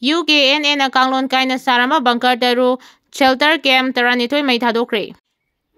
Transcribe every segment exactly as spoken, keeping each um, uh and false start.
UKNAꯅ ꯀꯥꯡꯂꯣꯟ ꯀꯥꯏꯅ ꯁꯥꯔꯝꯕ bunker ꯇꯔꯨꯛ, shelter camp ꯇꯔꯥꯅꯤꯊꯣꯏ ꯃꯩ ꯊꯥꯗꯣꯛꯈ꯭ꯔꯦ꯫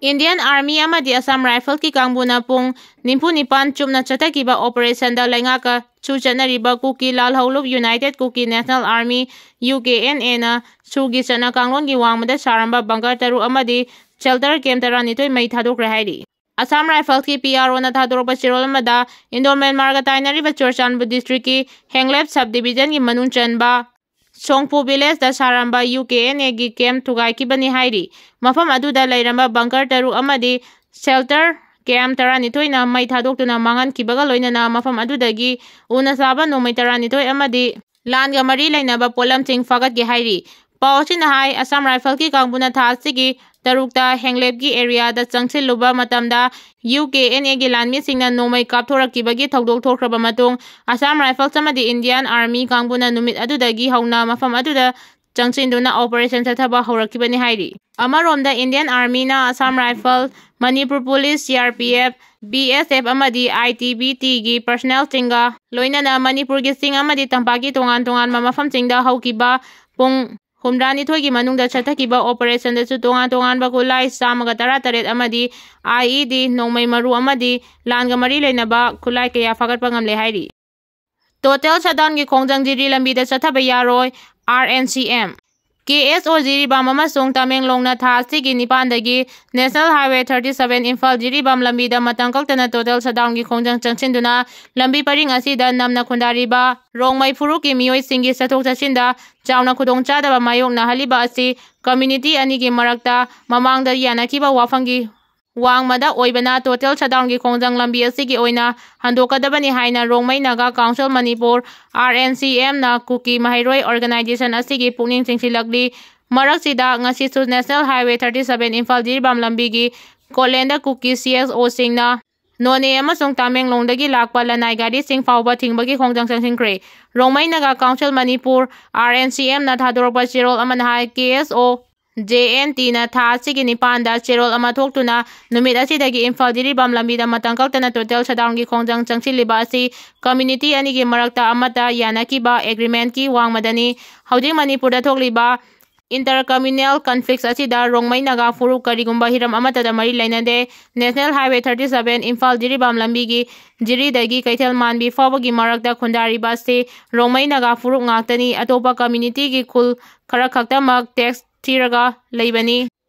Indian Army ꯑꯃꯗꯤ Assam Riflesꯀꯤ ꯀꯥꯡꯕꯨꯅ ꯄꯨꯡ ꯅꯤꯐꯨ ꯅꯤꯄꯥꯟ ꯆꯨꯞꯅ ꯆꯠꯊꯈꯤꯕ operationꯗ ꯂꯩꯉꯥꯛꯀ ꯁꯨ ꯆꯠꯅꯔꯤꯕ ꯀꯨꯀꯤ ꯂꯥꯜꯍꯧꯂꯨꯞ United Kuki National Army, UKNAꯅ ꯁꯨꯒꯤ ꯆꯠꯅ ꯀꯥꯡꯂꯣꯟꯒꯤ ꯋꯥꯡꯃꯗ ꯁꯥꯔꯝꯕ bunker ꯇꯔꯨꯛ ꯑꯃꯗꯤ shelter camp ꯇꯔꯥꯅꯤꯊꯣꯏ ꯃꯩ ꯊꯥꯗꯣꯛꯈ꯭ꯔꯦ ꯍꯥꯏꯔꯤ꯫ Assam Riflesꯀꯤ PROꯅ ꯊꯥꯗꯣꯔꯛꯄ ꯆꯦꯔꯣꯜ ꯑꯃꯗ Indo-Myanmarꯒ ꯇꯥꯏꯅꯔꯤꯕ ꯆꯨꯔꯆꯥꯟꯄꯨꯔ districtꯀꯤ Henglep subdivisionꯒꯤ ꯃꯅꯨꯡ ꯆꯟꯕ ꯁꯣꯡꯄꯨ villageꯇ ꯁꯥꯔꯝꯕ UKNAꯒꯤ camp ꯊꯨꯒꯥꯏꯈꯤꯕꯅꯤ ꯍꯥꯏꯔꯤ꯫ ꯃꯐꯝ ꯑꯗꯨꯗ ꯂꯩꯔꯝꯕ bunker ꯇꯔꯨꯛ ꯑꯃꯗꯤ shelter camp ꯇꯔꯥꯅꯤꯊꯣꯏꯅ ꯃꯩ ꯊꯥꯗꯣꯛꯇꯨꯅ ꯃꯥꯡꯍꯟꯈꯤꯕꯒ ꯂꯣꯏꯅꯅ ꯃꯐꯝ ꯑꯗꯨꯗꯒꯤ ꯎꯅ ꯁꯥꯕ ꯅꯣꯡꯃꯩ ꯇꯔꯥꯅꯤꯊꯣꯏ ꯑꯃꯗꯤ ꯂꯥꯟꯒ ꯃꯔꯤ ꯂꯩꯅꯕ ꯄꯣꯠꯂꯝꯁꯤꯡ ꯐꯥꯒꯠꯈꯤ ꯍꯥꯏꯔꯤ꯫ ꯄꯥꯎ ꯑꯁꯤꯅ ꯍꯥꯏ, Assam Riflesꯀꯤ ꯀꯥꯡꯕꯨꯅ ꯊꯥ ꯑꯁꯤꯒꯤ ꯇꯔꯨꯛꯇ Henglep areaꯗ ꯆꯪꯁꯤꯜꯂꯨꯕ ꯃꯇꯝꯗ UKNAꯒꯤ ꯂꯥꯟꯃꯤꯁꯤꯡꯅ ꯅꯣꯡꯃꯩ ꯀꯥꯞꯊꯣꯔꯛꯈꯤꯕꯒꯤ ꯊꯧꯗꯣꯛ ꯊꯣꯛꯈ꯭ꯔꯕ ꯃꯇꯨꯡ Assam Rifles ꯑꯃꯗꯤ Indian Army ꯀꯥꯡꯕꯨꯅ ꯅꯨꯃꯤꯠ ꯑꯗꯨꯗꯒꯤ ꯍꯧꯅ ꯃꯐꯝ ꯑꯗꯨꯗ ꯆꯪꯁꯤꯟꯗꯨꯅ operation ꯆꯠꯊꯕ ꯍꯧꯔꯛꯈꯤꯕꯅꯤ ꯍꯥꯏꯔꯤ꯫ ꯑꯃꯔꯣꯝꯗ Indian Armyꯅ Assam Rifles, Manipur Police, CRPF, BSF ꯑꯃꯗꯤ ITBPꯒꯤ personnelꯁꯤꯡꯒ ꯂꯣꯏꯅꯅ ꯃꯅꯤꯄꯨꯔꯒꯤ ꯆꯤꯡ ꯑꯃꯗꯤ ꯇꯝꯄꯥꯛꯀꯤ ꯇꯣꯉꯥꯟ ꯇꯣꯉꯥꯟꯕ ꯃꯐꯝꯁꯤꯡꯗ ꯍꯧꯈꯤꯕ ꯄꯨꯡ ꯍꯨꯝꯗ꯭ꯔꯥꯅꯤꯊꯣꯏꯒꯤ ꯃꯅꯨꯡꯗ ꯆꯠꯊꯈꯤꯕ operationꯗꯁꯨ ꯇꯣꯉꯥꯟ ꯇꯣꯉꯥꯟꯕ ꯈꯨꯠꯂꯥꯏ ꯆꯥꯝꯃꯒ ꯇꯔꯥꯇꯔꯦꯠ ꯑꯃꯗꯤ IED, ꯅꯣꯡꯃꯩ ꯃꯔꯨ ꯑꯃꯗꯤ ꯂꯥꯟꯒ ꯃꯔꯤ ꯂꯩꯅꯕ ꯈꯨꯠꯂꯥꯏ ꯀꯌꯥ ꯐꯥꯒꯠꯄ ꯉꯝꯂꯦ ꯍꯥꯏꯔꯤ꯫ Total shutdownꯒꯤ ꯈꯣꯡꯖꯪ ꯖꯤꯔꯤ ꯂꯝꯕꯤꯗ ꯆꯠꯊꯕ ꯌꯥꯔꯣꯏ, RNCM꯫ KSO ꯖꯤꯔꯤꯕꯥꯝ ꯑꯃꯁꯨꯡ ꯇꯃꯦꯡꯂꯣꯡꯅ ꯊꯥ ꯑꯁꯤꯒꯤ ꯅꯤꯄꯥꯟꯗꯒꯤ National Highway thirty seven Imphal Jiribam ꯂꯝꯕꯤꯗ ꯃꯇꯝ ꯀꯛꯇꯅ total shutdownꯒꯤ ꯈꯣꯡꯖꯪ ꯆꯪꯁꯤꯟꯗꯨꯅ ꯂꯝꯕꯤ ꯄꯔꯤꯡ ꯑꯁꯤꯗ ꯅꯝꯅ ꯈꯨꯟꯗꯥꯔꯤꯕ ꯔꯣꯡꯃꯩ ꯐꯨꯔꯨꯞꯀꯤ ꯃꯤꯑꯣꯏꯁꯤꯡꯒꯤ ꯆꯠꯊꯣꯛ ꯆꯠꯁꯤꯟꯗ ꯆꯥꯎꯅ ꯈꯨꯗꯣꯡꯆꯥꯗꯕ ꯃꯥꯌꯣꯛꯅꯍꯜꯂꯤꯕ ꯑꯁꯤ community ꯑꯅꯤꯒꯤ ꯃꯔꯛꯇ ꯃꯃꯥꯡꯗ ꯌꯥꯅꯈꯤꯕ ꯋꯥꯐꯝꯒꯤ ꯋꯥꯡꯃꯗ ꯑꯣꯏꯕꯅ total shutdownꯒꯤ ꯈꯣꯡꯖꯪ ꯂꯝꯕꯤ ꯑꯁꯤꯒꯤ ꯑꯣꯏꯅ ꯍꯟꯗꯣꯛꯀꯗꯕꯅꯤ ꯍꯥꯏꯅ Rongmei Naga Council Manipur, RNCMꯅ ꯀꯨꯀꯤ ꯃꯍꯩꯔꯣꯏ organization ꯑꯁꯤꯒꯤ ꯄꯨꯛꯅꯤꯡ ꯆꯤꯡꯁꯤꯜꯂꯛꯂꯤ꯫ ꯃꯔꯛꯁꯤꯗ ꯉꯁꯤꯁꯨ National Highway thirty seven Imphal Jiribam ꯂꯝꯕꯤꯒꯤ ꯀꯣꯂꯦꯟꯗ ꯀꯨꯀꯤ CSOꯁꯤꯡꯅ ꯅꯣꯅꯦ ꯑꯃꯁꯨꯡ ꯇꯥꯃꯦꯡꯂꯣꯡꯗꯒꯤ ꯂꯥꯛꯄ ꯂꯅꯥꯏ ꯒꯥꯔꯤꯁꯤꯡ ꯐꯥꯎꯕ ꯊꯤꯡꯕꯒꯤ ꯈꯣꯡꯖꯪ ꯆꯪꯁꯤꯟꯈ꯭ꯔꯦ꯫ Rongmei Naga Council Manipur, RNCMꯅ ꯊꯥꯗꯣꯔꯛꯄ ꯆꯦꯔꯣꯜ ꯑꯃꯅ ꯍꯥꯏ, KSO ꯖꯦ ꯑꯦꯟ ꯇꯤꯅ ꯊꯥ ꯑꯁꯤꯒꯤ ꯅꯤꯄꯥꯟꯗ ꯆꯦꯔꯣꯜ ꯑꯃ ꯊꯣꯛꯇꯨꯅ ꯅꯨꯃꯤꯠ ꯑꯁꯤꯗꯒꯤ ꯏꯝꯐꯥꯜ ꯖꯤꯔꯤꯕꯥꯝ ꯂꯝꯕꯤꯗ ꯃꯇꯝ ꯀꯛꯇꯅ ꯇꯣꯇꯦꯜ ꯁꯠꯗꯥꯎꯟꯒꯤ ꯈꯣꯡꯖꯪ ꯆꯪꯁꯤꯜꯂꯤꯕ ꯑꯁꯤ ꯀꯝꯃ꯭ꯌꯨꯅꯤꯇꯤ ꯑꯅꯤꯒꯤ ꯃꯔꯛꯇ ꯑꯃꯠꯇ ꯌꯥꯅꯈꯤꯕ ꯑꯦꯒ꯭ꯔꯤꯃꯦꯟꯠꯀꯤ ꯋꯥꯡꯃꯗꯅꯤ꯫ ꯍꯧꯖꯤꯛ ꯃꯅꯤꯄꯨꯔꯗ ꯊꯣꯛꯂꯤꯕ ꯏꯟꯇꯔ ꯀꯝꯃ꯭ꯌꯨꯅꯦꯜ ꯀꯟꯐ꯭ꯂꯤꯛꯁ ꯑꯁꯤꯗ ꯔꯣꯡꯃꯩ ꯅꯥꯒꯥ ꯐꯨꯔꯨꯞ ꯀꯔꯤꯒꯨꯝꯕ ꯍꯤꯔꯝ ꯑꯃꯠꯇꯗ ꯃꯔꯤ ꯂꯩꯅꯗꯦ꯫ National highway thirty seven Imphal Jiribam ꯂꯝꯕꯤꯒꯤ ꯖꯤꯔꯤꯗꯒꯤ ꯀꯩꯊꯦꯜ ꯃꯥꯟꯕꯤ ꯐꯥꯎꯕꯒꯤ ꯃꯔꯛꯇ ꯈꯨꯟꯗꯥꯔꯤꯕ ꯑꯁꯤ ꯔꯣꯡꯃꯩ ꯅꯥꯒꯥ ꯐꯨꯔꯨꯞ ꯉꯥꯛꯇꯅꯤ꯫ ꯑꯇꯣꯞꯄ ꯀꯝꯃ꯭ꯌꯨꯅꯤꯇꯤꯒꯤ ꯈꯨꯜ ꯈꯔ ꯈꯛꯇꯃꯛ ꯇꯦꯛꯁ ꯊꯤꯔꯒ ꯂꯩꯕꯅꯤ꯫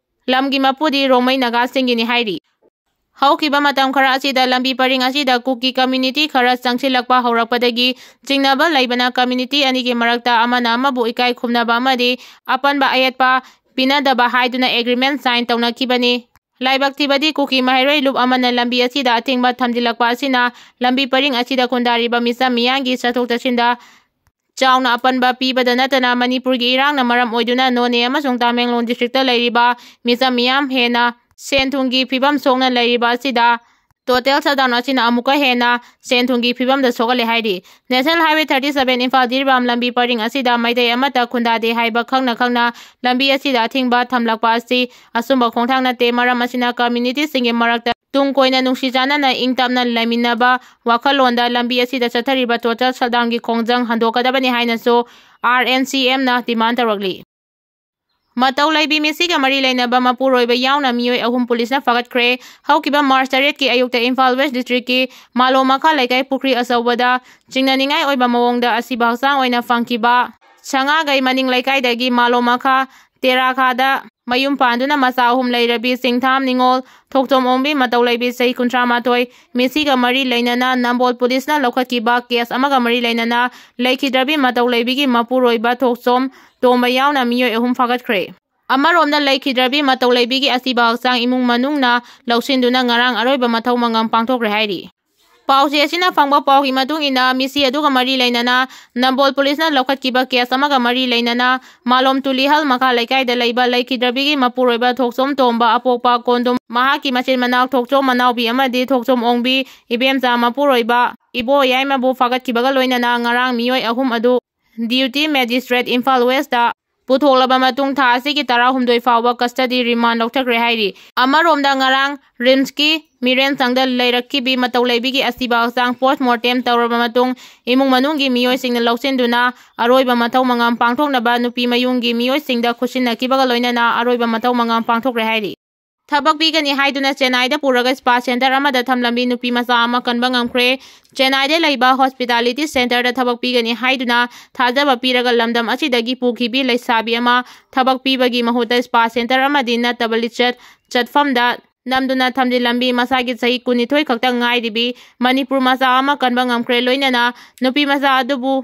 ꯂꯝꯒꯤ ꯃꯄꯨꯗꯤ ꯔꯣꯡꯃꯩ ꯅꯥꯒꯥꯁꯤꯡꯒꯤꯅꯤ ꯍꯥꯏꯔꯤ꯫ ꯍꯧꯈꯤꯕ ꯃꯇꯝ ꯈꯔ ꯑꯁꯤꯗ ꯂꯝꯕꯤ ꯄꯔꯤꯡ ꯑꯁꯤꯗ ꯀꯨꯀꯤ ꯀꯝꯃ꯭ꯌꯨꯅꯤꯇꯤ ꯈꯔ ꯆꯪꯁꯤꯜꯂꯛꯄ ꯍꯧꯔꯛꯄꯗꯒꯤ ꯆꯤꯡꯅꯕ ꯂꯩꯕꯅ ꯀꯝꯃ꯭ꯌꯨꯅꯤꯇꯤ ꯑꯅꯤꯒꯤ ꯃꯔꯛꯇ ꯑꯃꯅ ꯑꯃꯕꯨ ꯏꯀꯥꯏ ꯈꯨꯝꯅꯕ ꯑꯃꯗꯤ ꯑꯄꯟꯕ ꯑꯌꯦꯠꯄ ꯄꯤꯅꯗꯕ ꯍꯥꯏꯗꯨꯅ ꯑꯦꯒ꯭ꯔꯤꯃꯦꯟꯠ ꯁꯥꯏꯟ ꯇꯧꯅꯈꯤꯕꯅꯤ꯫ ꯂꯥꯏꯕꯛ ꯊꯤꯕꯗꯤ ꯀꯨꯀꯤ ꯃꯍꯩꯔꯣꯏ ꯂꯨꯞ ꯑꯃꯅ ꯂꯝꯕꯤ ꯑꯁꯤꯗ ꯑꯊꯤꯡꯕ ꯊꯝꯖꯤꯜꯂꯛꯄ ꯑꯁꯤꯅ ꯂꯝꯕꯤ ꯄꯔꯤꯡ ꯑꯁꯤꯗ ꯈꯨꯟꯗꯥꯔꯤꯕ ꯃꯤꯆꯝ ꯃꯤꯌꯥꯝꯒꯤ ꯆꯠꯊꯣꯛ ꯆꯠꯁꯤꯟꯗ ꯆꯥꯎꯅ ꯑꯄꯟꯕ ꯄꯤꯕꯗ ꯅꯠꯇꯅ ꯃꯅꯤꯄꯨꯔꯒꯤ ꯏꯔꯥꯡꯅ ꯃꯔꯝ ꯑꯣꯏꯗꯨꯅ ꯅꯣꯅꯦ ꯑꯃꯁꯨꯡ ꯇꯥꯃꯦꯡꯂꯣꯡ ꯗꯤꯁꯇ꯭ꯔꯤꯛꯇ ꯂꯩꯔꯤꯕ ꯃꯤꯆꯝ ꯃꯤꯌꯥꯝ ꯍꯦꯟꯅ ꯁꯦꯟ ꯊꯨꯝꯒꯤ ꯐꯤꯕꯝ ꯁꯣꯛꯅ ꯂꯩꯔꯤꯕ ꯑꯁꯤꯗ ꯇꯣꯇꯦꯜ ꯁꯠꯗꯥꯎꯟ ꯑꯁꯤꯅ ꯑꯃꯨꯛꯀ ꯍꯦꯟꯅ ꯁꯦꯟ ꯊꯨꯝꯒꯤ ꯐꯤꯕꯝꯗ ꯁꯣꯛꯍꯜꯂꯦ ꯍꯥꯏꯔꯤ꯫ National highway thirty seven Imphal Jiribam ꯂꯝꯕꯤ ꯄꯔꯤꯡ ꯑꯁꯤꯗ ꯃꯩꯇꯩ ꯑꯃꯠꯇ ꯈꯨꯟꯗꯥꯗꯦ ꯍꯥꯏꯕ ꯈꯪꯅ ꯈꯪꯅ ꯂꯝꯕꯤ ꯑꯁꯤꯗ ꯑꯊꯤꯡꯕ ꯊꯝꯂꯛꯄ ꯑꯁꯤ ꯑꯆꯨꯝꯕ ꯈꯣꯡꯊꯥꯡ ꯅꯠꯇꯦ꯫ ꯃꯔꯝ ꯑꯁꯤꯅ ꯀꯝꯃ꯭ꯌꯨꯅꯤꯇꯤꯁꯤꯡꯒꯤ ꯃꯔꯛꯇ ꯇꯨꯡ ꯀꯣꯏꯅ ꯅꯨꯡꯁꯤ ꯆꯥꯟꯅꯅ ꯏꯪ ꯇꯞꯅ ꯂꯩꯃꯤꯟꯅꯕ ꯋꯥꯈꯜꯂꯣꯟꯗ ꯂꯝꯕꯤ ꯑꯁꯤꯗ ꯆꯠꯊꯔꯤꯕ ꯇꯣꯇꯦꯜ ꯁꯠꯗꯥꯎꯟꯒꯤ ꯈꯣꯡꯖꯪ ꯍꯟꯗꯣꯛꯀꯗꯕꯅꯤ ꯍꯥꯏꯅꯁꯨ ꯑꯥꯔ ꯑꯦꯟ ꯁꯤ ꯑꯦꯝꯅ ꯗꯤꯃꯥꯟ ꯇꯧꯔꯛꯂꯤ꯫ ꯃꯇꯧ ꯂꯩꯕꯤ ꯃꯤꯁꯤꯒ ꯃꯔꯤ ꯂꯩꯅꯕ ꯃꯄꯨꯔꯣꯏꯕ ꯌꯥꯎꯅ ꯃꯤꯑꯣꯏ ꯑꯍꯨꯝ ꯄꯨꯂꯤꯁꯅ ꯐꯥꯒꯠꯈ꯭ꯔꯦ꯫ ꯍꯧꯈꯤꯕ ꯃꯥꯔꯆ ꯇꯔꯦꯠꯀꯤ ꯑꯌꯨꯛꯇ ꯏꯝꯐꯥꯜ ꯋꯦꯁ ꯗꯤꯁꯇ꯭ꯔꯤꯛꯀꯤ ꯃꯥꯂꯣꯝ ꯃꯈꯥ ꯂꯩꯀꯥꯏ ꯄꯨꯈ꯭ꯔꯤ ꯑꯆꯧꯕꯗ ꯆꯤꯡꯅꯅꯤꯡꯉꯥꯏ ꯑꯣꯏꯕ ꯃꯑꯣꯡꯗ ꯑꯁꯤꯕ ꯍꯛꯆꯥꯡ ꯑꯣꯏꯅ ꯐꯪꯈꯤꯕ ꯁꯉꯥꯒꯩ ꯃꯅꯤꯡ ꯂꯩꯀꯥꯏꯗꯒꯤ ꯃꯥꯂꯣꯝ ꯃꯈꯥ ꯇꯦꯔꯥꯈꯥꯗ ꯃꯌꯨꯝ ꯄꯥꯟꯗꯨꯅ ꯃꯆꯥ ꯑꯍꯨꯝ ꯂꯩꯔꯕꯤ ꯁꯤꯡꯊꯥꯝ ꯅꯤꯉꯣꯜ, ꯊꯣꯛꯆꯣꯝ ꯑꯣꯡꯕꯤ ꯃꯇꯧ ꯂꯩꯕꯤ ꯆꯍꯤ ꯀꯨꯟꯊ꯭ꯔꯥ ꯃꯥꯊꯣꯏ, ꯃꯤꯁꯤꯒ ꯃꯔꯤ ꯂꯩꯅꯅ ꯅꯝꯕꯣꯜ ꯄꯨꯂꯤꯁꯅ ꯂꯧꯈꯠꯈꯤꯕ ꯀꯦꯁ ꯑꯃꯒ ꯃꯔꯤ ꯂꯩꯅꯅ ꯂꯩꯈꯤꯗ꯭ꯔꯕꯤ ꯃꯇꯧ ꯂꯩꯕꯤꯒꯤ ꯃꯄꯨꯔꯣꯏꯕ ꯊꯣꯛꯆꯣꯝ ꯇꯣꯝꯕ ꯌꯥꯎꯅ ꯃꯤꯑꯣꯏ ꯑꯍꯨꯝ ꯐꯥꯒꯠꯈ꯭ꯔꯦ꯫ ꯑꯃꯔꯣꯝꯗ ꯂꯩꯈꯤꯗ꯭ꯔꯕꯤ ꯃꯇꯧ ꯂꯩꯕꯤꯒꯤ ꯑꯁꯤꯕ ꯍꯛꯆꯥꯡ ꯏꯃꯨꯡ ꯃꯅꯨꯡꯅ ꯂꯧꯁꯤꯟꯗꯨꯅ ꯉꯔꯥꯡ ꯑꯔꯣꯏꯕ ꯃꯊꯧ ꯃꯉꯝ ꯄꯥꯡꯊꯣꯛꯈ꯭ꯔꯦ ꯍꯥꯏꯔꯤ꯫ ꯄꯥꯎꯆꯦ ꯑꯁꯤꯅ ꯐꯪꯕ ꯄꯥꯎꯒꯤ ꯃꯇꯨꯡ ꯏꯟꯅ ꯃꯤꯁꯤ ꯑꯗꯨꯒ ꯃꯔꯤ ꯂꯩꯅꯅ ꯅꯝꯕꯣꯜ ꯄꯨꯂꯤꯁꯅ ꯂꯧꯈꯠꯈꯤꯕ ꯀꯦꯁ ꯑꯃꯒ ꯃꯔꯤ ꯂꯩꯅꯅ ꯃꯥꯂꯣꯝ ꯇꯨꯂꯤꯍꯜ ꯃꯈꯥ ꯂꯩꯀꯥꯏꯗ ꯂꯩꯕ ꯂꯩꯈꯤꯗ꯭ꯔꯕꯤꯒꯤ ꯃꯄꯨꯔꯣꯏꯕ ꯊꯣꯛꯆꯣꯝ ꯇꯣꯝꯕ ꯑꯄꯣꯛꯄ ꯀꯣꯟꯗꯨꯝ, ꯃꯍꯥꯛꯀꯤ ꯃꯆꯤꯟ ꯃꯅꯥꯎ ꯊꯣꯛꯆꯣꯝ ꯃꯅꯥꯎꯕꯤ ꯑꯃꯗꯤ ꯊꯣꯛꯆꯣꯝ ꯑꯣꯡꯕꯤ ꯏꯕꯦꯝꯆꯥ ꯃꯄꯨꯔꯣꯏꯕ ꯏꯕꯣ ꯌꯥꯏꯃꯕꯨ ꯐꯥꯒꯠꯈꯤꯕꯒ ꯂꯣꯏꯅꯅ ꯉꯔꯥꯡ ꯃꯤꯑꯣꯏ ꯑꯍꯨꯝ ꯑꯗꯨ ꯗ꯭ꯌꯨꯇꯤ ꯃꯦꯖꯤꯁꯇ꯭ꯔꯦꯠ ꯏꯝꯐꯥꯜ ꯋꯦꯁꯇ ꯄꯨꯊꯣꯛꯂꯕ ꯃꯇꯨꯡ ꯊꯥ ꯑꯁꯤꯒꯤ ꯇꯔꯥꯍꯨꯝꯗꯣꯏ ꯐꯥꯎꯕ custody remand ꯂꯧꯊꯈ꯭ꯔꯦ ꯍꯥꯏꯔꯤ꯫ ꯑꯃꯔꯣꯝꯗ ꯉꯔꯥꯡ RIMSꯀꯤ ꯃꯤꯔꯦꯟꯁꯪꯗ ꯂꯩꯔꯛꯈꯤꯕꯤ ꯃꯇꯧ ꯂꯩꯕꯤꯒꯤ ꯑꯁꯤꯕ ꯍꯛꯆꯥꯡ post mortem ꯇꯧꯔꯕ ꯃꯇꯨꯡ ꯏꯃꯨꯡ ꯃꯅꯨꯡꯒꯤ ꯃꯤꯑꯣꯏꯁꯤꯡꯅ ꯂꯧꯁꯤꯟꯗꯨꯅ ꯑꯔꯣꯏꯕ ꯃꯊꯧ ꯃꯉꯝ ꯄꯥꯡꯊꯣꯛꯅꯕ ꯅꯨꯄꯤ ꯃꯌꯨꯝꯒꯤ ꯃꯤꯑꯣꯏꯁꯤꯡꯗ ꯈꯨꯠꯁꯤꯟꯅꯈꯤꯕꯒ ꯂꯣꯏꯅꯅ ꯑꯔꯣꯏꯕ ꯃꯊꯧ ꯃꯉꯝ ꯄꯥꯡꯊꯣꯛꯈ꯭ꯔꯦ ꯍꯥꯏꯔꯤ꯫ ꯊꯕꯛ ꯄꯤꯒꯅꯤ ꯍꯥꯏꯗꯨꯅ ꯆꯦꯟꯅꯥꯏꯗ ꯄꯨꯔꯒ spa center ꯑꯃꯗ ꯊꯝꯂꯝꯃꯤ ꯅꯨꯄꯤ ꯃꯆꯥ ꯑꯃ ꯀꯟꯕ ꯉꯝꯈ꯭ꯔꯦ꯫ ꯆꯦꯟꯅꯥꯏꯗ ꯂꯩꯕ hospitality centerꯗ ꯊꯕꯛ ꯄꯤꯒꯅꯤ ꯍꯥꯏꯗꯨꯅ ꯊꯥꯖꯕ ꯄꯤꯔꯒ ꯂꯝꯗꯝ ꯑꯁꯤꯗꯒꯤ ꯄꯨꯈꯤꯕꯤ ꯂꯩꯁꯥꯕꯤ ꯑꯃ ꯊꯕꯛ ꯄꯤꯕꯒꯤ ꯃꯍꯨꯠꯇ spa center ꯑꯃꯗꯤ ꯅꯠꯇꯕ ꯂꯤꯆꯠ ꯆꯠꯐꯝꯗ ꯅꯝꯗꯨꯅ ꯊꯝꯖꯤꯜꯂꯝꯃꯤ꯫ ꯃꯁꯥꯒꯤ ꯆꯍꯤ ꯀꯨꯟꯅꯤꯊꯣꯏ ꯈꯛꯇ ꯉꯥꯏꯔꯤꯕꯤ ꯃꯅꯤꯄꯨꯔ ꯃꯆꯥ ꯑꯃ ꯀꯟꯕ ꯉꯝꯈ꯭ꯔꯦ꯫ ꯂꯣꯏꯅꯅ ꯅꯨꯄꯤ ꯃꯆꯥ ꯑꯗꯨꯕꯨ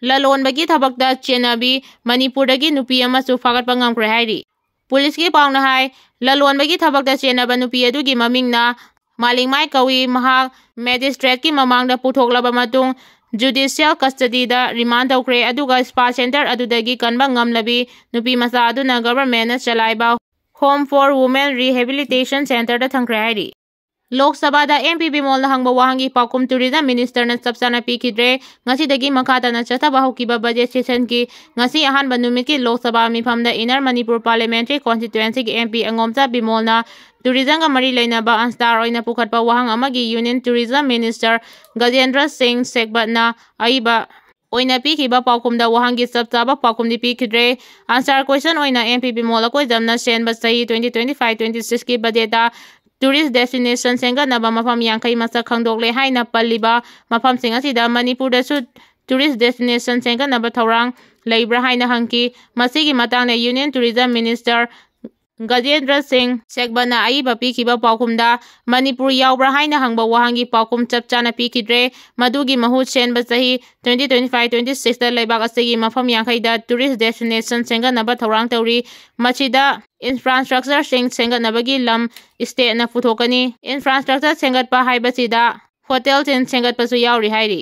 ꯂꯂꯣꯟꯕꯒꯤ ꯊꯕꯛꯇ ꯆꯦꯟꯅꯕꯤ ꯃꯅꯤꯄꯨꯔꯗꯒꯤ ꯅꯨꯄꯤ ꯑꯃꯁꯨ ꯐꯥꯒꯠꯄ ꯉꯝꯈ꯭ꯔꯦ ꯍꯥꯏꯔꯤ꯫ ꯄꯨꯂꯤꯁꯀꯤ ꯄꯥꯎꯅ ꯍꯥꯏ, ꯂꯂꯣꯟꯕꯒꯤ ꯊꯕꯛꯇ ꯆꯦꯟꯅꯕ ꯅꯨꯄꯤ ꯑꯗꯨꯒꯤ ꯃꯃꯤꯡꯅ ꯃꯥꯂꯤꯡꯃꯥꯏ ꯀꯧꯏ꯫ ꯃꯍꯥꯛ magistrateꯀꯤ ꯃꯃꯥꯡꯗ ꯄꯨꯊꯣꯛꯂꯕ ꯃꯇꯨꯡ judicial custodyꯗ remand ꯇꯧꯈ꯭ꯔꯦ, ꯑꯗꯨꯒ spa center ꯑꯗꯨꯗꯒꯤ ꯀꯟꯕ ꯉꯝꯂꯕꯤ ꯅꯨꯄꯤ ꯃꯆꯥ ꯑꯗꯨꯅ governmentꯅ ꯆꯂꯥꯏꯕ Home for Women Rehabilitation Centreꯗ ꯊꯝꯈ꯭ꯔꯦ ꯍꯥꯏꯔꯤ꯫ ꯂꯣꯛ ꯁꯚꯥꯗ MP ꯕꯤꯃꯣꯜꯅ ꯍꯪꯕ ꯋꯥꯍꯪꯒꯤ ꯄꯥꯎꯈꯨꯝ tourism ministerꯅ ꯆꯞ ꯆꯥꯅ ꯄꯤꯈꯤꯗ꯭ꯔꯦ꯫ ꯉꯁꯤꯗꯒꯤ ꯃꯈꯥ ꯇꯥꯅ ꯆꯠꯊꯕ ꯍꯧꯈꯤꯕ budget sessionꯒꯤ ꯉꯁꯤ ꯑꯍꯥꯟꯕ ꯅꯨꯃꯤꯠꯀꯤ Lok Sabha ꯃꯤꯐꯝꯗ Inner Manipur Parliamentary Constituencyꯒꯤ MP ꯑꯉꯣꯝꯆꯥ ꯕꯤꯃꯣꯜꯅ tourismꯒ ꯃꯔꯤ ꯂꯩꯅꯕ answer ꯑꯣꯏꯅ ꯄꯨꯈꯠꯄ ꯋꯥꯍꯪ ꯑꯃꯒꯤ Union Tourism Minister ꯒꯖꯦꯟꯗ꯭ꯔ ꯁꯤꯡ ꯁꯦꯛꯕꯠꯅ ꯑꯏꯕ ꯑꯣꯏꯅ ꯄꯤꯈꯤꯕ ꯄꯥꯎꯈꯨꯝꯗ ꯋꯥꯍꯪꯒꯤ ꯆꯞ ꯆꯥꯕ ꯄꯥꯎꯈꯨꯝꯗꯤ ꯄꯤꯈꯤꯗ꯭ꯔꯦ꯫ Answer question ꯑꯣꯏꯅ MP ꯕꯤꯃꯣꯜ ꯑꯀꯣꯏꯖꯝꯅ ꯁꯦꯟꯕ ꯆꯍꯤ twenty twenty-five twenty-sixꯀꯤ budgetꯇ tourist destination ꯁꯦꯝꯒꯠꯅꯕ ꯃꯐꯝ ꯌꯥꯡꯈꯩ ꯃꯁꯛ ꯈꯪꯗꯣꯛꯂꯦ ꯍꯥꯏꯅ ꯄꯜꯂꯤꯕ ꯃꯐꯝꯁꯤꯡ ꯑꯁꯤꯗ ꯃꯅꯤꯄꯨꯔꯗꯁꯨ tourist destination ꯁꯦꯝꯒꯠꯅꯕ ꯊꯧꯔꯥꯡ ꯂꯩꯕ꯭ꯔꯥ ꯍꯥꯏꯅ ꯍꯪꯈꯤ꯫ ꯃꯁꯤꯒꯤ ꯃꯇꯥꯡꯗ Union Tourism Minister ꯒꯖꯦꯟꯗ꯭ꯔ ꯁꯤꯡ ꯁꯦꯛꯕꯠꯅ ꯑꯏꯕ ꯄꯤꯈꯤꯕ ꯄꯥꯎꯈꯨꯝꯗ ꯃꯅꯤꯄꯨꯔ ꯌꯥꯎꯕ꯭ꯔꯥ ꯍꯥꯏꯅ ꯍꯪꯕ ꯋꯥꯍꯪꯒꯤ ꯄꯥꯎꯈꯨꯝ ꯆꯞ ꯆꯥꯅ ꯄꯤꯈꯤꯗ꯭ꯔꯦ꯫ ꯃꯗꯨꯒꯤ ꯃꯍꯨꯠ ꯁꯦꯟꯕ ꯆꯍꯤ twenty twenty-five twenty-sixꯇ ꯂꯩꯕꯥꯛ ꯑꯁꯤꯒꯤ ꯃꯐꯝ ꯌꯥꯡꯈꯩꯗ tourist destination ꯁꯦꯝꯒꯠꯅꯕ ꯊꯧꯔꯥꯡ ꯇꯧꯔꯤ꯫ ꯃꯁꯤꯗ infrastructureꯁꯤꯡ ꯁꯦꯝꯒꯠꯅꯕꯒꯤ ꯂꯝ stateꯅ ꯄꯨꯊꯣꯛꯀꯅꯤ꯫ Infrastructure ꯁꯦꯝꯒꯠꯄ ꯍꯥꯏꯕꯁꯤꯗ hotelꯁꯤꯡ ꯁꯦꯝꯒꯠꯄꯁꯨ ꯌꯥꯎꯔꯤ ꯍꯥꯏꯔꯤ꯫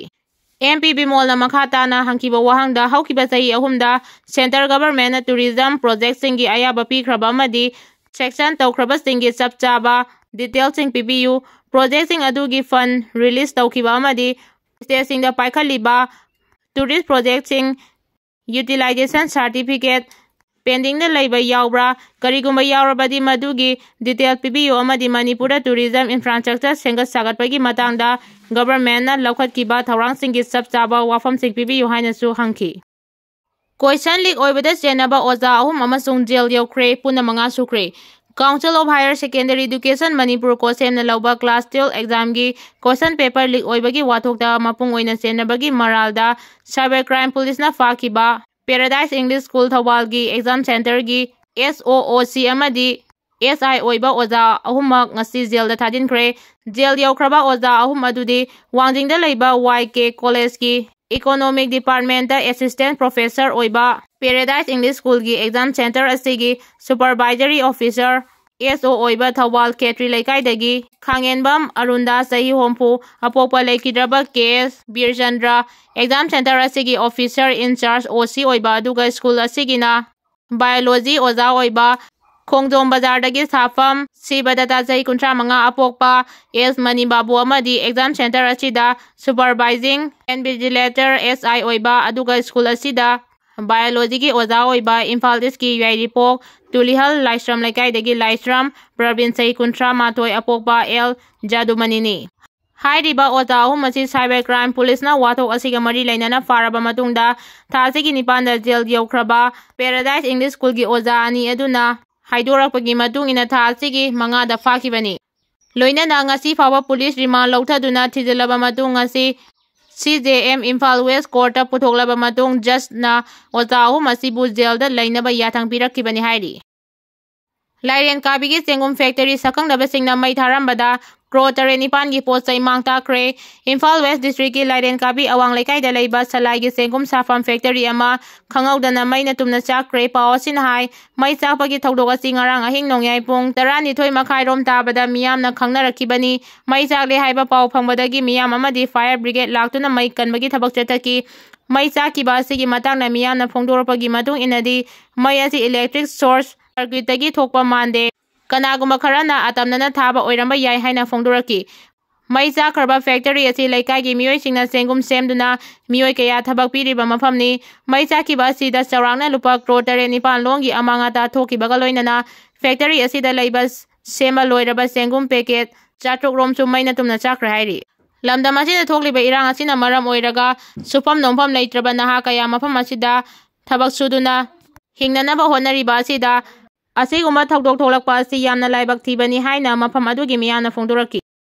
MP ꯕꯤꯃꯣꯜꯅ ꯃꯈꯥ ꯇꯥꯅ ꯍꯪꯈꯤꯕ ꯋꯥꯍꯪꯗ ꯍꯧꯈꯤꯕ ꯆꯍꯤ ꯑꯍꯨꯝꯗ centre governmentꯅ tourism projectꯁꯤꯡꯒꯤ ꯑꯌꯥꯕ ꯄꯤꯈ꯭ꯔꯕ ꯑꯃꯗꯤ sanction ꯇꯧꯈ꯭ꯔꯕꯁꯤꯡꯒꯤ ꯆꯞ ꯆꯥꯕ detailꯁꯤꯡ ꯄꯤꯕꯤꯌꯨ꯫ Projectꯁꯤꯡ ꯑꯗꯨꯒꯤ fund release ꯇꯧꯈꯤꯕ ꯑꯃꯗꯤ stateꯁꯤꯡꯗ ꯄꯥꯏꯈꯠꯂꯤꯕ tourist projectꯁꯤꯡ utilization certificate pendingꯗ ꯂꯩꯕ ꯌꯥꯎꯕ꯭ꯔꯥ? ꯀꯔꯤꯒꯨꯝꯕ ꯌꯥꯎꯔꯕꯗꯤ ꯃꯗꯨꯒꯤ detail ꯄꯤꯕꯤꯌꯨ ꯑꯃꯗꯤ ꯃꯅꯤꯄꯨꯔꯗ tourism infrastructure ꯁꯦꯝꯒꯠ ꯁꯥꯒꯠꯄꯒꯤ ꯃꯇꯥꯡꯗ governmentꯅ ꯂꯧꯈꯠꯈꯤꯕ ꯊꯧꯔꯥꯡꯁꯤꯡꯒꯤ ꯆꯞ ꯆꯥꯕ ꯋꯥꯐꯝꯁꯤꯡ ꯄꯤꯕꯤꯌꯨ ꯍꯥꯏꯅꯁꯨ ꯍꯪꯈꯤ꯫ Question leak ꯑꯣꯏꯕꯗ ꯆꯦꯟꯅꯕ ꯑꯣꯖꯥ ꯑꯍꯨꯝ ꯑꯃꯁꯨꯡ jail ꯌꯧꯈ꯭ꯔꯦ, ꯄꯨꯟꯅ ꯃꯉꯥ ꯁꯨꯈ꯭ꯔꯦ꯫ Council of Higher Secondary Education Manipur, COHSEMꯅ ꯂꯧꯕ class twelve examꯒꯤ question paper leak ꯑꯣꯏꯕꯒꯤ ꯋꯥꯊꯣꯛꯇ ꯃꯄꯨꯡ ꯑꯣꯏꯅ ꯆꯦꯟꯅꯕꯒꯤ ꯃꯔꯥꯜꯗ cyber crime policeꯅ ꯐꯥꯈꯤꯕ Paradise English School ꯊꯧꯕꯥꯜꯒꯤ exam centreꯒꯤ SOOC ꯑꯃꯗꯤ SI ꯑꯣꯏꯕ ꯑꯣꯖꯥ ꯑꯍꯨꯝꯃꯛ ꯉꯁꯤ jailꯗ ꯊꯥꯖꯤꯟꯈ꯭ꯔꯦ꯫ Jail ꯌꯧꯈ꯭ꯔꯕ ꯑꯣꯖꯥ ꯑꯍꯨꯝ ꯑꯗꯨꯗꯤ ꯋꯥꯡꯖꯤꯡꯗ ꯂꯩꯕ YK collegeꯀꯤ economic departmentꯇ assistant professor ꯑꯣꯏꯕ Paradise English Schoolꯒꯤ exam centre ꯑꯁꯤꯒꯤ supervisory officer SO ꯑꯣꯏꯕ ꯊꯧꯕꯥꯜ ꯈꯦꯇ꯭ꯔꯤ ꯂꯩꯀꯥꯏꯗꯒꯤ ꯈꯥꯉꯦꯟꯕꯝ ꯑꯔꯨꯟꯗꯥꯁ, ꯆꯍꯤ ꯍꯨꯝꯐꯨ, ꯑꯄꯣꯛꯄ ꯂꯩꯈꯤꯗ꯭ꯔꯕ KS ꯕꯤꯔꯆꯟꯗ꯭ꯔ, exam centre ꯑꯁꯤꯒꯤ officer in charge OC ꯑꯣꯏꯕ, ꯑꯗꯨꯒ school ꯑꯁꯤꯒꯤꯅ biology ꯑꯣꯖꯥ ꯑꯣꯏꯕ, ꯈꯣꯡꯖꯣꯝ ꯕꯖꯥꯔꯗꯒꯤ ꯁꯥꯐꯝ ꯁꯤꯕꯗꯇꯥ, ꯆꯍꯤ ꯀꯨꯟꯊ꯭ꯔꯥ ꯃꯉꯥ, ꯑꯄꯣꯛꯄ S ꯃꯅꯤꯕꯥꯕꯨ ꯑꯃꯗꯤ exam centre ꯑꯁꯤꯗ supervising invigilator SI ꯑꯣꯏꯕ, ꯑꯗꯨꯒ school ꯑꯁꯤꯗ biologyꯒꯤ ꯑꯣꯖꯥ ꯑꯣꯏꯕ ꯏꯝꯐꯥꯜ Eastꯀꯤ ꯌꯥꯏꯔꯤꯄꯣꯛ ꯇꯨꯂꯤꯍꯜ ꯂꯥꯏꯁ꯭ꯔꯝ ꯂꯩꯀꯥꯏꯗꯒꯤ ꯂꯥꯏꯁ꯭ꯔꯝ ꯄ꯭ꯔꯕꯤꯟ, ꯆꯍꯤ ꯀꯨꯟꯊ꯭ꯔꯥ ꯃꯥꯊꯣꯏ, ꯑꯄꯣꯛꯄ L ꯖꯥꯗꯨꯃꯅꯤꯅꯤ꯫ ꯍꯥꯏꯔꯤꯕ ꯑꯣꯖꯥ ꯑꯍꯨꯝ ꯑꯁꯤ cyber crime policeꯅ ꯋꯥꯊꯣꯛ ꯑꯁꯤꯒ ꯃꯔꯤ ꯂꯩꯅꯅ ꯐꯥꯔꯕ ꯃꯇꯨꯡꯗ ꯊꯥ ꯑꯁꯤꯒꯤ ꯅꯤꯄꯥꯟꯗ jail ꯌꯧꯈ꯭ꯔꯕ Paradise English Schoolꯒꯤ ꯑꯣꯖꯥ ꯑꯅꯤ ꯑꯗꯨꯅ ꯍꯥꯏꯗꯣꯔꯛꯄꯒꯤ ꯃꯇꯨꯡ ꯏꯟꯅ ꯊꯥ ꯑꯁꯤꯒꯤ ꯃꯉꯥꯗ ꯐꯥꯈꯤꯕꯅꯤ꯫ ꯂꯣꯏꯅꯅ ꯉꯁꯤ ꯐꯥꯎꯕ police remand ꯂꯧꯊꯗꯨꯅ ꯊꯤꯖꯤꯜꯂꯕ ꯃꯇꯨꯡ ꯉꯁꯤ CJM ꯏꯝꯐꯥꯜ West courtꯇ ꯄꯨꯊꯣꯛꯂꯕ ꯃꯇꯨꯡ judgeꯅ ꯑꯣꯖꯥ ꯑꯍꯨꯝ ꯑꯁꯤꯕꯨ jailꯗ ꯂꯩꯅꯕ ꯌꯥꯊꯪ ꯄꯤꯔꯛꯈꯤꯕꯅꯤ ꯍꯥꯏꯔꯤ꯫ ꯂꯥꯏꯔꯦꯟ ꯀꯥꯕꯤꯒꯤ ꯆꯦꯡꯒꯨꯝ factory ꯁꯛꯈꯪꯗꯕꯁꯤꯡꯅ ꯃꯩ ꯊꯥꯔꯝꯕꯗ crore ꯇꯔꯦꯠ ꯅꯤꯄꯥꯟꯒꯤ ꯄꯣꯠ ꯆꯩ ꯃꯥꯡ ꯇꯥꯛꯈ꯭ꯔꯦ꯫ ꯏꯝꯐꯥꯜ West districtꯀꯤ ꯂꯥꯏꯔꯦꯟ ꯀꯥꯕꯤ ꯑꯋꯥꯡ ꯂꯩꯀꯥꯏꯗ ꯂꯩꯕ ꯁꯂꯥꯏꯒꯤ ꯆꯦꯡꯒꯨꯝ ꯁꯥꯐꯝ factory ꯑꯃ ꯈꯪꯍꯧꯗꯅ ꯃꯩꯅ ꯇꯨꯝꯅ ꯆꯥꯛꯈ꯭ꯔꯦ꯫ ꯄꯥꯎ ꯑꯁꯤꯅ ꯍꯥꯏ, ꯃꯩ ꯆꯥꯛꯄꯒꯤ ꯊꯧꯗꯣꯛ ꯑꯁꯤ ꯉꯔꯥꯡ ꯑꯍꯤꯡ ꯅꯣꯡꯌꯥꯏ ꯄꯨꯡ ꯇꯔꯥꯅꯤꯊꯣꯏ ꯃꯈꯥꯏ ꯔꯣꯝ ꯇꯥꯕꯗ ꯃꯤꯌꯥꯝꯅ ꯈꯪꯅꯔꯛꯈꯤꯕꯅꯤ꯫ ꯃꯩ ꯆꯥꯛꯂꯦ ꯍꯥꯏꯕ ꯄꯥꯎ ꯐꯪꯕꯗꯒꯤ ꯃꯤꯌꯥꯝ ꯑꯃꯗꯤ fire brigade ꯂꯥꯛꯇꯨꯅ ꯃꯩ ꯀꯟꯕꯒꯤ ꯊꯕꯛ ꯆꯠꯊꯈꯤ꯫ ꯃꯩ ꯆꯥꯛꯈꯤꯕ ꯑꯁꯤꯒꯤ ꯃꯇꯥꯡꯗ ꯃꯤꯌꯥꯝꯅ ꯐꯣꯡꯗꯣꯔꯛꯄꯒꯤ ꯃꯇꯨꯡ ꯏꯟꯅꯗꯤ, ꯃꯩ ꯑꯁꯤ electric source circuitꯇꯒꯤ ꯊꯣꯛꯄ ꯃꯥꯟꯗꯦ, ꯀꯅꯥꯒꯨꯝꯕ ꯈꯔꯅ ꯑꯇꯝꯅꯅ ꯊꯥꯕ ꯑꯣꯏꯔꯝꯕ ꯌꯥꯏ ꯍꯥꯏꯅ ꯐꯣꯡꯗꯣꯔꯛꯈꯤ꯫ ꯃꯩ ꯆꯥꯛꯈ꯭ꯔꯕ ꯐꯦꯛꯇꯔꯤ ꯑꯁꯤ ꯂꯩꯀꯥꯏꯒꯤ ꯃꯤꯑꯣꯏꯁꯤꯡꯅ ꯆꯦꯡꯒꯨꯝ ꯁꯦꯝꯗꯨꯅ ꯃꯤꯑꯣꯏ ꯀꯌꯥ ꯊꯕꯛ ꯄꯤꯔꯤꯕ ꯃꯐꯝꯅꯤ꯫ ꯃꯩ ꯆꯥꯛꯈꯤꯕ ꯑꯁꯤꯗ ꯆꯥꯎꯔꯥꯛꯅ ꯂꯨꯄꯥ ꯀ꯭ꯔꯣꯔ ꯇꯔꯦꯠ ꯅꯤꯄꯥꯟ ꯂꯣꯝꯒꯤ ꯑꯃꯥꯡ ꯑꯇꯥ ꯊꯣꯛꯈꯤꯕꯒ ꯂꯣꯏꯅꯅ ꯐꯦꯛꯇꯔꯤ ꯑꯁꯤꯗ ꯂꯩꯕ ꯁꯦꯝꯕ ꯂꯣꯏꯔꯕ ꯆꯦꯡꯒꯨꯝ ꯄꯦꯀꯦꯠ ꯆꯥꯇ꯭ꯔꯨꯛ ꯔꯣꯝꯁꯨ ꯃꯩꯅ ꯇꯨꯝꯅ ꯆꯥꯛꯈ꯭ꯔꯦ ꯍꯥꯏꯔꯤ꯫ ꯂꯝꯗꯝ ꯑꯁꯤꯗ ꯊꯣꯛꯂꯤꯕ ꯏꯔꯥꯡ ꯑꯁꯤꯅ ꯃꯔꯝ ꯑꯣꯏꯔꯒ ꯁꯨꯐꯝ ꯅꯣꯝꯐꯝ ꯂꯩꯇ꯭ꯔꯕ ꯅꯍꯥ ꯀꯌꯥ ꯃꯐꯝ ꯑꯁꯤꯗ ꯊꯕꯛ ꯁꯨꯗꯨꯅ ꯍꯤꯡꯅꯅꯕ ꯍꯣꯠꯅꯔꯤꯕ ꯑꯁꯤꯗ ꯑꯁꯤꯒꯨꯝꯕ ꯊꯧꯗꯣꯛ ꯊꯣꯛꯂꯛꯄ ꯑꯁꯤ ꯌꯥꯝꯅ ꯂꯥꯏꯕꯛ ꯊꯤꯕꯅꯤ ꯍꯥꯏꯅ ꯃꯐꯝ ꯑꯗꯨꯒꯤ ꯃꯤꯌꯥꯝꯅ ꯐꯣꯡꯗꯣꯔꯛꯈꯤ꯫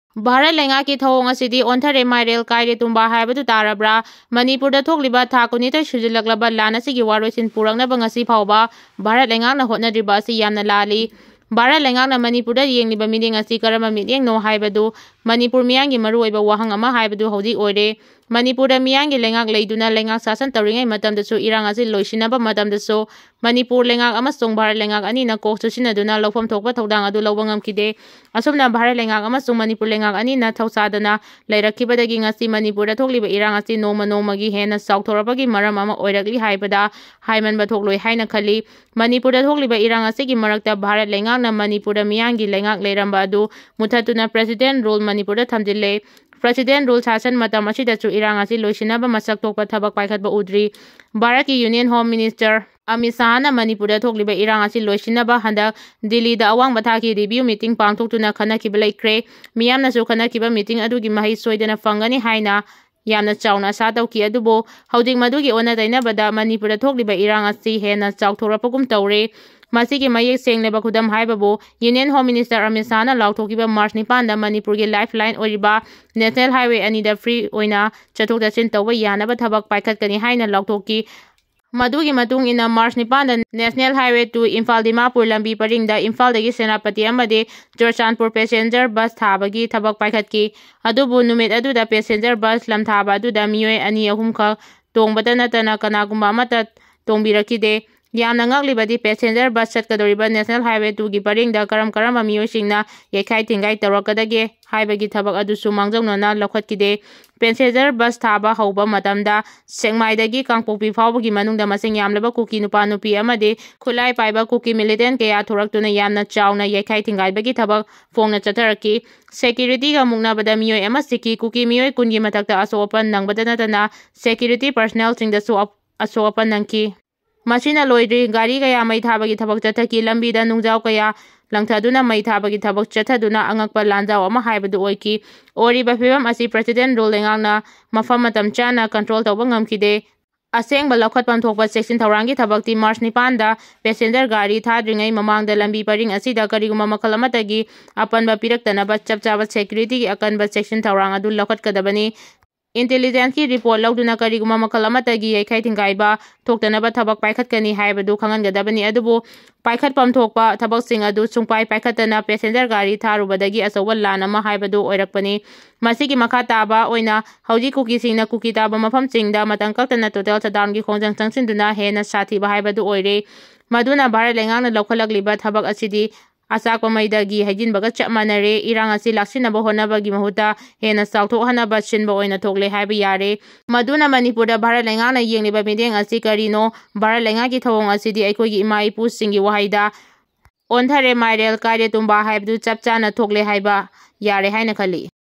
ꯚꯥꯔꯠ ꯂꯩꯉꯥꯛꯀꯤ ꯊꯧꯑꯣꯡ ꯑꯁꯤꯗꯤ ꯑꯣꯟꯊꯔꯦ, ꯃꯥꯏꯔꯦꯜ ꯀꯥꯏꯔꯦ ꯇꯨꯝꯕ ꯍꯥꯏꯕꯗꯨ ꯇꯥꯔꯕ꯭ꯔꯥ? ꯃꯅꯤꯄꯨꯔꯗ ꯊꯣꯛꯂꯤꯕ ꯊꯥ ꯀꯨꯟꯅꯤꯊꯣꯏ ꯁꯨꯖꯤꯜꯂꯛꯂꯕ ꯂꯥꯟ ꯑꯁꯤꯒꯤ ꯋꯥꯔꯣꯏꯁꯤꯟ ꯄꯨꯔꯛꯅꯕ ꯉꯁꯤ ꯐꯥꯎꯕ ꯚꯥꯔꯠ ꯂꯩꯉꯥꯛꯅ ꯍꯣꯠꯅꯗ꯭ꯔꯤꯕ ꯑꯁꯤ ꯌꯥꯝꯅ ꯂꯥꯜꯂꯤ꯫ ꯚꯥꯔꯠ ꯂꯩꯉꯥꯛꯅ ꯃꯅꯤꯄꯨꯔꯗ ꯌꯦꯡꯂꯤꯕ ꯃꯤꯠꯌꯦꯡ ꯑꯁꯤ ꯀꯔꯝꯕ ꯃꯤꯠꯌꯦꯡꯅꯣ ꯍꯥꯏꯕꯗꯨ ꯃꯅꯤꯄꯨꯔ ꯃꯤꯌꯥꯝꯒꯤ ꯃꯔꯨꯑꯣꯏꯕ ꯋꯥꯍꯪ ꯑꯃ ꯍꯥꯏꯕꯗꯨ ꯍꯧꯖꯤꯛ ꯑꯣꯏꯔꯦ꯫ ꯃꯅꯤꯄꯨꯔꯗ ꯃꯤꯌꯥꯝꯒꯤ ꯂꯩꯉꯥꯛ ꯂꯩꯗꯨꯅ ꯂꯩꯉꯥꯛ ꯁꯥꯁꯟ ꯇꯧꯔꯤꯉꯩ ꯃꯇꯝꯗꯁꯨ, ꯏꯔꯥꯡ ꯑꯁꯤ ꯂꯣꯏꯁꯤꯟꯅꯕ ꯃꯇꯝꯗꯁꯨ ꯃꯅꯤꯄꯨꯔ ꯂꯩꯉꯥꯛ ꯑꯃꯁꯨꯡ ꯚꯥꯔꯠ ꯂꯩꯉꯥꯛ ꯑꯅꯤꯅ ꯀꯣꯛ ꯆꯨꯁꯤꯟꯅꯗꯨꯅ ꯂꯧꯐꯝ ꯊꯣꯛꯄ ꯊꯧꯗꯥꯡ ꯑꯗꯨ ꯂꯧꯕ ꯉꯝꯈꯤꯗꯦ꯫ ꯑꯁꯨꯝꯅ ꯚꯥꯔꯠ ꯂꯩꯉꯥꯛ ꯑꯃꯁꯨꯡ ꯃꯅꯤꯄꯨꯔ ꯂꯩꯉꯥꯛ ꯑꯅꯤꯅ ꯊꯧꯁꯥꯗꯅ ꯂꯩꯔꯛꯈꯤꯕꯗꯒꯤ ꯉꯁꯤ ꯃꯅꯤꯄꯨꯔꯗ ꯊꯣꯛꯂꯤꯕ ꯏꯔꯥꯡ ꯑꯁꯤ ꯅꯣꯡꯃ ꯅꯣꯡꯃꯒꯤ ꯍꯦꯟꯅ ꯆꯥꯎꯊꯣꯔꯛꯄꯒꯤ ꯃꯔꯝ ꯑꯃ ꯑꯣꯏꯔꯛꯂꯤ ꯍꯥꯏꯕꯗ ꯍꯥꯏꯃꯟꯕ ꯊꯣꯛꯂꯣꯏ ꯍꯥꯏꯅ ꯈꯜꯂꯤ꯫ ꯃꯅꯤꯄꯨꯔꯗ ꯊꯣꯛꯂꯤꯕ ꯏꯔꯥꯡ ꯑꯁꯤꯒꯤ ꯃꯔꯛꯇ ꯚꯥꯔꯠ ꯂꯩꯉꯥꯛꯅ ꯃꯅꯤꯄꯨꯔꯗ ꯃꯤꯌꯥꯝꯒꯤ ꯂꯩꯉꯥꯛ ꯂꯩꯔꯝꯕ ꯑꯗꯨ ꯃꯨꯊꯠꯇꯨꯅ ꯄ꯭ꯔꯦꯁꯤꯗꯦꯟ ꯔꯨꯜ ꯃꯅꯤꯄꯨꯔꯗ ꯊꯝꯖꯤꯜꯂꯦ꯫ ꯄ꯭ꯔꯦꯁꯤꯗꯦꯟ ꯔꯨꯜ ꯁꯥꯁꯟ ꯃꯇꯝ ꯑꯁꯤꯗꯁꯨ ꯏꯔꯥꯡ ꯑꯁꯤ ꯂꯣꯏꯁꯤꯟꯅꯕ ꯃꯁꯛ ꯊꯣꯛꯄ ꯊꯕꯛ ꯄꯥꯏꯈꯠꯄ ꯎꯗ꯭ꯔꯤ꯫ ꯚꯥꯔꯠꯀꯤ ꯌꯨꯅꯤꯌꯟ ꯍꯣꯝ ꯃꯤꯅꯤꯁꯇꯔ ꯑꯃꯤꯠ ꯁꯥꯍꯅ ꯃꯅꯤꯄꯨꯔꯗ ꯊꯣꯛꯂꯤꯕ ꯏꯔꯥꯡ ꯑꯁꯤ ꯂꯣꯏꯁꯤꯟꯅꯕ ꯍꯟꯗꯛ ꯗꯤꯜꯂꯤꯗ ꯑꯋꯥꯡꯕ ꯊꯥꯛꯀꯤ ꯔꯤꯚ꯭ꯌꯨ ꯃꯤꯇꯤꯡ ꯄꯥꯡꯊꯣꯛꯇꯨꯅ ꯈꯟꯅꯈꯤꯕ ꯂꯩꯈ꯭ꯔꯦ꯫ ꯃꯤꯌꯥꯝꯅꯁꯨ ꯈꯟꯅꯈꯤꯕ ꯃꯤꯇꯤꯡ ꯑꯗꯨꯒꯤ ꯃꯍꯩ ꯁꯣꯏꯗꯅ ꯐꯪꯒꯅꯤ ꯍꯥꯏꯅ ꯌꯥꯝꯅ ꯆꯥꯎꯅ ꯑꯁꯥ ꯇꯧꯈꯤ꯫ ꯑꯗꯨꯕꯨ ꯍꯧꯖꯤꯛ ꯃꯗꯨꯒꯤ ꯑꯣꯟꯅ ꯇꯩꯅꯕꯗ ꯃꯅꯤꯄꯨꯔꯗ ꯊꯣꯛꯂꯤꯕ ꯏꯔꯥꯡ ꯑꯁꯤ ꯍꯦꯟꯅ ꯆꯥꯎꯊꯣꯔꯛꯄꯒꯨꯝ ꯇꯧꯔꯦ꯫ ꯃꯁꯤꯒꯤ ꯃꯌꯦꯛ ꯁꯦꯡꯂꯕ ꯈꯨꯗꯝ ꯍꯥꯏꯕꯕꯨ ꯌꯨꯅꯤꯌꯟ ꯍꯣꯝ ꯃꯤꯅꯤꯁꯇꯔ ꯑꯃꯤꯠ ꯁꯥꯍꯅ ꯂꯥꯎꯊꯣꯛꯈꯤꯕ ꯃꯥꯔꯆ ꯅꯤꯄꯥꯟꯗ ꯃꯅꯤꯄꯨꯔꯒꯤ ꯂꯥꯏꯐ ꯂꯥꯏꯟ ꯑꯣꯏꯔꯤꯕ ꯅꯦꯁꯅꯦꯜ ꯍꯥꯏꯋꯦ ꯑꯅꯤꯗ ꯐ꯭ꯔꯤ ꯑꯣꯏꯅ ꯆꯠꯊꯣꯛ ꯆꯠꯁꯤꯟ ꯇꯧꯕ ꯌꯥꯅꯕ ꯊꯕꯛ ꯄꯥꯏꯈꯠꯀꯅꯤ ꯍꯥꯏꯅ ꯂꯥꯎꯊꯣꯛꯈꯤ꯫ ꯃꯗꯨꯒꯤ ꯃꯇꯨꯡ ꯏꯟꯅ ꯃꯥꯔꯆ ꯅꯤꯄꯥꯟꯗ national highway two Imphal Dimapur ꯂꯝꯕꯤ ꯄꯔꯤꯡꯗ ꯏꯝꯐꯥꯜꯗꯒꯤ ꯁꯦꯅꯥꯄꯇꯤ ꯑꯃꯗꯤ ꯆꯨꯔꯆꯥꯟꯄꯨꯔ ꯄꯦꯁꯦꯟꯖꯔ ꯕꯁ ꯊꯥꯕꯒꯤ ꯊꯕꯛ ꯄꯥꯏꯈꯠꯈꯤ꯫ ꯑꯗꯨꯕꯨ ꯅꯨꯃꯤꯠ ꯑꯗꯨꯗ ꯄꯦꯁꯦꯟꯖꯔ ꯕꯁ ꯂꯝꯊꯥꯕ ꯑꯗꯨꯗ ꯃꯤꯑꯣꯏ ꯑꯅꯤ ꯑꯍꯨꯝꯈꯛ ꯇꯣꯡꯕꯇ ꯅꯠꯇꯅ ꯀꯅꯥꯒꯨꯝꯕ ꯑꯃꯠꯇ ꯇꯣꯡꯕꯤꯔꯛꯈꯤꯗꯦ꯫ ꯌꯥꯝꯅ ꯉꯛꯂꯤꯕꯗꯤ, ꯄꯦꯁꯦꯟꯖꯔ ꯕꯁ ꯆꯠꯀꯗꯧꯔꯤꯕ ꯅꯦꯁꯅꯦꯜ ꯍꯥꯏꯋꯦ ꯇꯨꯒꯤ ꯄꯔꯤꯡꯗ ꯀꯔꯝ ꯀꯔꯝꯕ ꯃꯤꯑꯣꯏꯁꯤꯡꯅ ꯌꯩꯈꯥꯏ ꯊꯤꯡꯒꯥꯏ ꯇꯧꯔꯛꯀꯗꯒꯦ ꯍꯥꯏꯕꯒꯤ ꯊꯕꯛ ꯑꯗꯨꯁꯨ ꯃꯥꯡꯖꯧꯅꯅ ꯂꯧꯈꯠꯈꯤꯗꯦ꯫ ꯄꯦꯁꯦꯟꯖꯔ ꯕꯁ ꯊꯥꯕ ꯍꯧꯕ ꯃꯇꯝꯗ ꯁꯦꯛꯃꯥꯏꯗꯒꯤ ꯀꯥꯡꯄꯣꯛꯄꯤ ꯐꯥꯎꯕꯒꯤ ꯃꯅꯨꯡꯗ ꯃꯁꯤꯡ ꯌꯥꯝꯂꯕ ꯀꯨꯀꯤ ꯅꯨꯄꯥ ꯅꯨꯄꯤ ꯑꯃꯗꯤ ꯈꯨꯠꯂꯥꯏ ꯄꯥꯏꯕ ꯀꯨꯀꯤ ꯃꯤꯂꯤꯇꯦꯟ ꯀꯌꯥ ꯊꯣꯔꯛꯇꯨꯅ ꯌꯥꯝꯅ ꯆꯥꯎꯅ ꯌꯩꯈꯥꯏ ꯊꯤꯡꯒꯥꯏꯕꯒꯤ ꯊꯕꯛ ꯐꯣꯡꯅ ꯆꯠꯊꯔꯛꯈꯤ꯫ ꯁꯦꯀ꯭ꯌꯨꯔꯤꯇꯤꯒ ꯃꯨꯛꯅꯕꯗ ꯃꯤꯑꯣꯏ ꯑꯃ ꯁꯤꯈꯤ꯫ ꯀꯨꯀꯤ ꯃꯤꯑꯣꯏ ꯀꯨꯟꯒꯤ ꯃꯊꯛꯇ ꯑꯁꯣꯛ ꯑꯄꯟ ꯅꯪꯕꯗ ꯅꯠꯇꯅ ꯁꯦꯀ꯭ꯌꯨꯔꯤꯇꯤ ꯄꯔꯁꯅꯦꯜꯁꯤꯡꯗꯁꯨ ꯑꯞ-, ꯑꯁꯣꯛ ꯑꯄꯟ ꯅꯪꯈꯤ꯫ ꯃꯁꯤꯅ ꯂꯣꯏꯗ꯭ꯔꯤ, ꯒꯥꯔꯤ ꯀꯌꯥ ꯃꯩ ꯊꯥꯕꯒꯤ ꯊꯕꯛ ꯆꯠꯊꯈꯤ꯫ ꯂꯝꯕꯤꯗ ꯅꯨꯡꯖꯥꯎ ꯀꯌꯥ ꯂꯪꯊꯗꯨꯅ ꯃꯩ ꯊꯥꯕꯒꯤ ꯊꯕꯛ ꯆꯠꯊꯗꯨꯅ ꯑꯉꯛꯄ ꯂꯥꯟꯖꯥꯎ ꯑꯃ ꯍꯥꯏꯕꯗꯨ ꯑꯣꯏꯈꯤ꯫ ꯑꯣꯏꯔꯤꯕ ꯐꯤꯕꯝ ꯑꯁꯤ ꯄ꯭ꯔꯦꯁꯤꯗꯦꯟ ꯔꯨꯜ ꯂꯩꯉꯥꯛꯅ ꯃꯐꯝ ꯃꯇꯝ ꯆꯥꯅ ꯀꯟꯇ꯭ꯔꯣꯜ ꯇꯧꯕ ꯉꯝꯈꯤꯗꯦ꯫ ꯑꯁꯦꯡꯕ ꯂꯧꯈꯠꯐꯝ ꯊꯣꯛꯄ ꯆꯦꯛꯁꯤꯟ ꯊꯧꯔꯥꯡꯒꯤ ꯊꯕꯛꯇꯤ ꯃꯥꯔꯆ ꯅꯤꯄꯥꯟꯗ ꯄꯦꯁꯦꯟꯖꯔ ꯒꯥꯔꯤ ꯊꯥꯗ꯭ꯔꯤꯉꯩ ꯃꯃꯥꯡꯗ ꯂꯝꯕꯤ ꯄꯔꯤꯡ ꯑꯁꯤꯗ ꯀꯔꯤꯒꯨꯝꯕ ꯃꯈꯜ ꯑꯃꯠꯇꯒꯤ ꯑꯄꯟꯕ ꯄꯤꯔꯛꯇꯅꯕ ꯆꯞ ꯆꯥꯕ ꯁꯦꯀ꯭ꯌꯨꯔꯤꯇꯤꯒꯤ ꯑꯀꯟꯕ ꯆꯦꯛꯁꯤꯟ ꯊꯧꯔꯥꯡ ꯑꯗꯨ ꯂꯧꯈꯠꯀꯗꯕꯅꯤ꯫ ꯏꯟꯇꯦꯂꯤꯖꯦꯟꯁꯀꯤ ꯔꯤꯄꯣꯔꯠ ꯂꯧꯗꯨꯅ ꯀꯔꯤꯒꯨꯝꯕ ꯃꯈꯜ ꯑꯃꯠꯇꯒꯤ ꯌꯩꯈꯥꯏ ꯊꯤꯡꯒꯥꯏꯕ ꯊꯣꯛꯇꯅꯕ ꯊꯕꯛ ꯄꯥꯏꯈꯠꯀꯅꯤ ꯍꯥꯏꯕꯗꯨ ꯈꯪꯍꯟꯒꯗꯕꯅꯤ꯫ ꯑꯗꯨꯕꯨ ꯄꯥꯏꯈꯠꯐꯝ ꯊꯣꯛꯄ ꯊꯕꯛꯁꯤꯡ ꯑꯗꯨ ꯁꯨꯡꯄꯥꯏ ꯄꯥꯏꯈꯠꯇꯅ ꯄꯦꯁꯦꯟꯖꯔ ꯒꯥꯔꯤ ꯊꯥꯔꯨꯕꯗꯒꯤ ꯑꯆꯧꯕ ꯂꯥꯟ ꯑꯃ ꯍꯥꯏꯕꯗꯨ ꯑꯣꯏꯔꯛꯄꯅꯤ꯫ ꯃꯁꯤꯒꯤ ꯃꯈꯥ ꯇꯥꯕ ꯑꯣꯏꯅ ꯍꯧꯖꯤꯛ ꯀꯨꯀꯤꯁꯤꯡꯅ ꯀꯨꯀꯤ ꯇꯥꯕ ꯃꯐꯝꯁꯤꯡꯗ ꯃꯇꯝ ꯀꯛꯇꯅ ꯇꯣꯇꯦꯜ ꯁꯠꯗꯥꯎꯟꯒꯤ ꯈꯣꯡꯖꯪ ꯆꯪꯁꯤꯟꯗꯨꯅ ꯍꯦꯟꯅ ꯁꯥꯊꯤꯕ ꯍꯥꯏꯕꯗꯨ ꯑꯣꯏꯔꯦ꯫ ꯃꯗꯨꯅ ꯚꯥꯔꯠ ꯂꯩꯉꯥꯛꯅ ꯂꯧꯈꯠꯂꯛꯂꯤꯕ ꯊꯕꯛ ꯑꯁꯤꯗꯤ ꯑꯆꯥꯛꯄ ꯃꯩꯗꯒꯤ ꯍꯩꯖꯤꯟꯕꯒ ꯆꯞ ꯃꯥꯟꯅꯔꯦ꯫ ꯏꯔꯥꯡ ꯑꯁꯤ ꯂꯥꯛꯁꯤꯟꯅꯕ ꯍꯣꯠꯅꯕꯒꯤ ꯃꯍꯨꯠꯇ ꯍꯦꯟꯅ ꯆꯥꯎꯊꯣꯛꯍꯟꯅꯕ ꯁꯤꯟꯕ ꯑꯣꯏꯅ ꯊꯣꯛꯂꯦ ꯍꯥꯏꯕ ꯌꯥꯔꯦ꯫ ꯃꯗꯨꯅ ꯃꯅꯤꯄꯨꯔꯗ ꯚꯥꯔꯠ ꯂꯩꯉꯥꯛꯅ ꯌꯦꯡꯂꯤꯕ ꯃꯤꯠꯌꯦꯡ ꯑꯁꯤ ꯀꯔꯤꯅꯣ? ꯚꯥꯔꯠ ꯂꯩꯉꯥꯛꯀꯤ ꯊꯧꯑꯣꯡ ꯑꯁꯤꯗꯤ ꯑꯩꯈꯣꯏꯒꯤ ꯏꯃꯥ ꯏꯄꯨꯁꯤꯡꯒꯤ ꯋꯥꯍꯩꯗ "ꯑꯣꯟꯊꯔꯦ ꯃꯥꯏꯔꯦꯜ, ꯀꯥꯏꯔꯦ ꯇꯨꯝꯕ" ꯍꯥꯏꯕꯗꯨ ꯆꯞ ꯆꯥꯅ ꯊꯣꯛꯂꯦ ꯍꯥꯏꯕ ꯌꯥꯔꯦ ꯍꯥꯏꯅ ꯈꯜꯂꯤ꯫